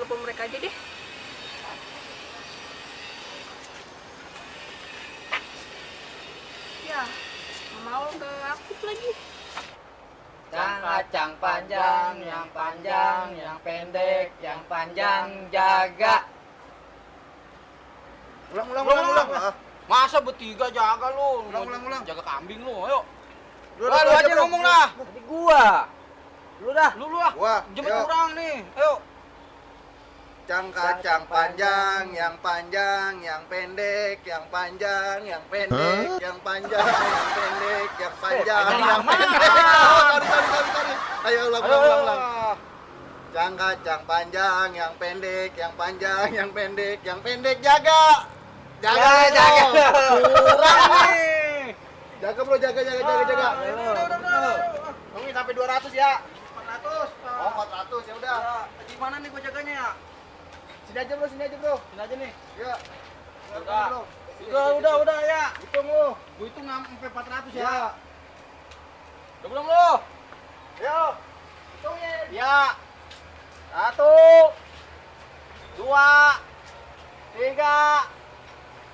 telepon mereka aja deh. Ya, nggak mau nggak aktif lagi. Kacang panjang, yang pendek, yang panjang jaga. Ulang. Masa bertiga jaga lu? Ulang. Jaga kambing lu, ayo. Lu Aja ngomong dah. Tadi gua. Lu dah. Lu ah. Gua. Jemput Ayo. orang nih. Ayo. Kacang panjang, yang pendek, yang panjang, yang pendek, yang panjang, yang pendek, yang panjang, yang pendek. Sorry. Ayo ulang. Kacang panjang, yang pendek, yang panjang, yang pendek, jaga. Jaga. Kurang nih. Jaga bro, jaga. Kamu sampai 200 ya. 400. Oh, 400 ya udah. Gimana nih gua jaganya ya? Sini aja bro. Sini aja nih. Ya. Udah ya. Hitung lu. Gua hitung sampai 400 ya. Ya. Udah belum lu? Ayo. Hitungin. Ya. 1 2 3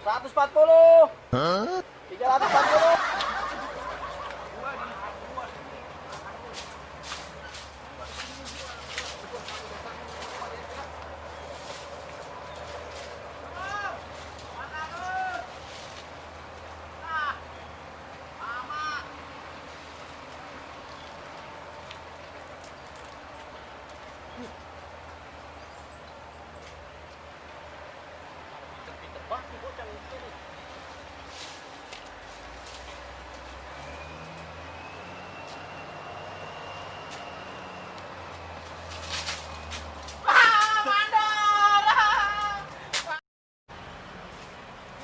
140. 340.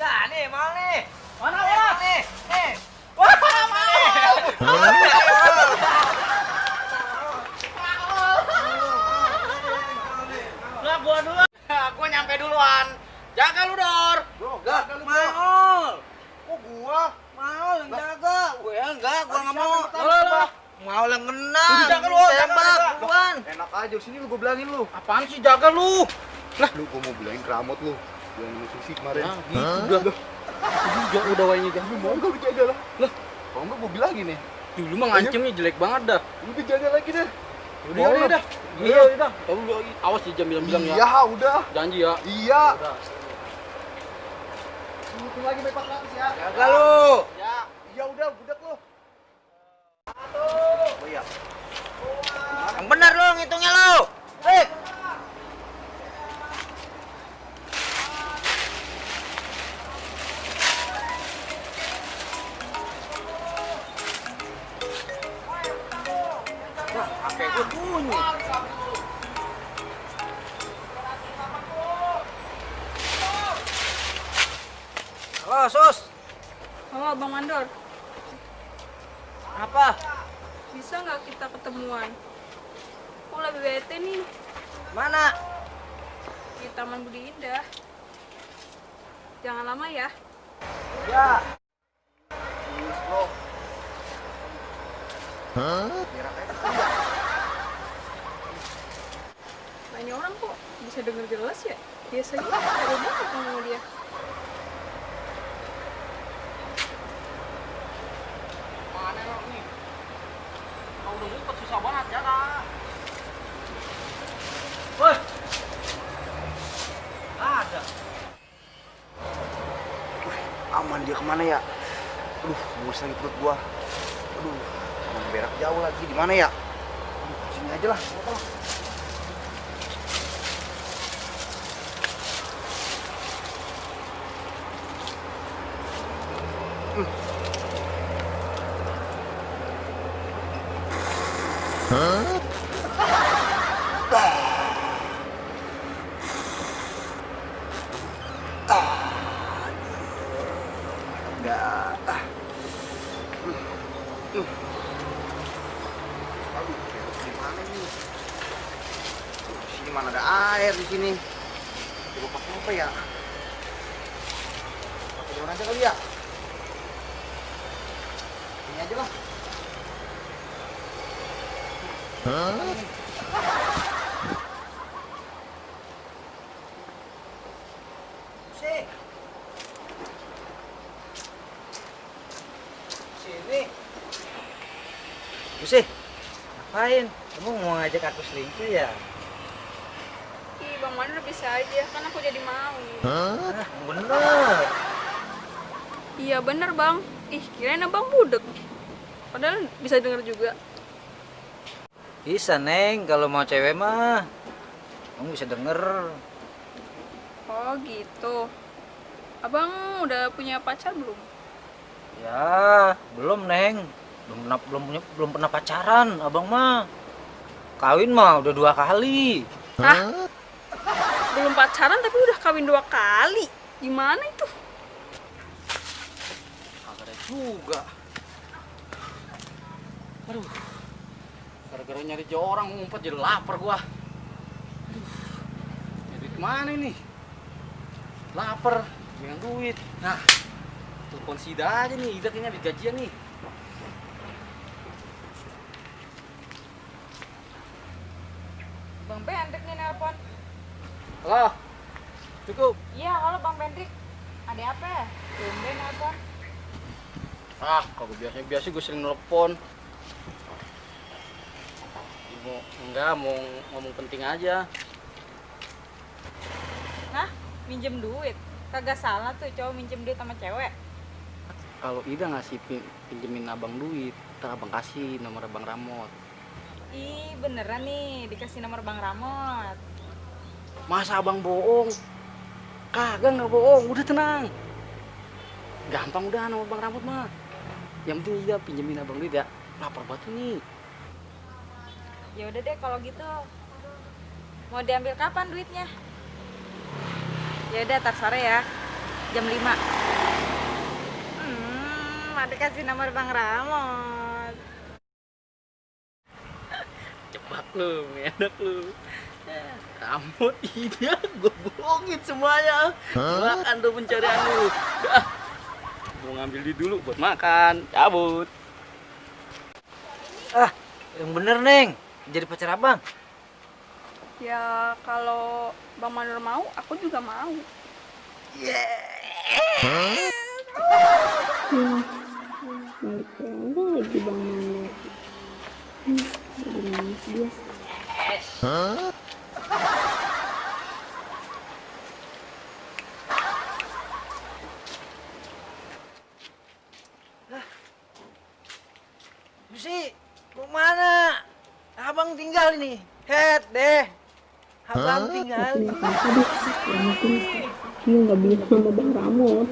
Ya, nih, mau nih. Mana ya? Nih. Wah, mau. Lah gua duluan. Gua nyampe duluan. Jaga lu, Dor. Jaga lu, bro. Mau. Kok gua? Mau yang jaga. Gue enggak, gua enggak mau. Lah. Mau yang kena. Udah, jaga lu, Tembak, jaga. buruan. Enak aja sini lu gua bilangin lu. Apaan sih jaga lu? Lu gua mau bilangin keramot lu. Yang musisi kemarin. Nah, gitu dah. Udah wainya jaga. Lu mau enggak lu jaga lah? Lah, kalau enggak gua bilangin nih. Dulu mah ngancemnya jelek banget dah. Lu jaga lagi deh. Udah. Iya. Tahu lu awas ya jam bilang ya. Iya, udah. Janji ya. Iya. Udah. Hitung lagi 400 ya. Jaga lu. Ya. Iya udah, budak lu. Oh iya. Yang benar lu ngitungnya lu. HP gue bunyi. Halo, Sus. Oh, Bang Mandor, Apa? bisa nggak kita ketemuan? Aku lagi bete nih Mana? di Taman Budi Indah. Jangan lama ya. Ya. Please, bro. Biar apa ya? Banyak orang kok bisa denger jelas ya. Biasanya ada banget ngomong dia. Mana lo nih? Kau udah ngumpet susah banget ya kak. Woi. Ada. Aman dia kemana ya? Aduh, mules lagi perut gua. Aduh, aman berak jauh lagi. Di mana ya? Aduh, sini aja lah. Nggak apa-apa. Enggak. Aduh, di mana ini? Di sini mana ada air di sini? Coba pakai apa ya? Pakai daun aja kali ya? Ini aja lah. Sih. Sini. Sih. Ngapain? Kamu mau ngajak aku selingkuh ya? Ih, Bang Manur bisa aja, kan aku jadi mau. Ah, bener. Iya bener Bang. Ih, kirain Abang budek. Padahal bisa denger juga. Bisa, Neng. Kalau mau cewek mah. Kamu bisa denger. Oh gitu. Abang udah punya pacar belum? Ya, belum, Neng. Belum pernah pacaran, Abang mah. Kawin mah udah 2 kali. Hah? Belum pacaran tapi udah kawin 2 kali. Gimana itu? Agak ada juga. Aduh. Gara-gara nyari orang ngumpet jadi lapar gua. Aduh. Nyari kemana ini? Lapar, pengen duit. Nah, telepon si Ida aja nih. Ida kayaknya habis gajian nih. Bang Pendrik nih nelpon. Halo. Cukup. Iya, halo Bang Pendrik. Ada apa ya? Tumben nelpon. Ah, kalau biasa gue sering nelpon. Mau ngomong penting aja. Nah, minjem duit. Kagak salah tuh cowok minjem duit sama cewek. Kalau Ida ngasih pinjemin abang duit, ntar abang kasih nomor abang Ramot. Ih, beneran nih dikasih nomor Bang Ramot. Masa abang bohong? Kagak nggak bohong, udah tenang. Gampang udah nama Bang Ramot mah. Yang penting Ida pinjemin abang duit ya. Lapar banget nih. Ya udah deh kalau gitu. Mau diambil kapan duitnya? Ya udah tar sore ya. Jam 5. Ada kasih nomor Bang Ramot. Jebak lu, enak lu. Ramot Ida, gue bohongin semuanya. Makan tuh pencarian lu. Dah. Mau ngambil duit dulu buat makan. Cabut. Ah, yang bener, Neng. Jadi pacar Abang. Ya kalau Bang Manur mau, aku juga mau. Balik lagi Bang Manur. Jadi nangis dia. Sih, mau mana? Abang tinggal ini. Head deh. Abang tinggal. Dia nggak bilang sama Bang Ramot.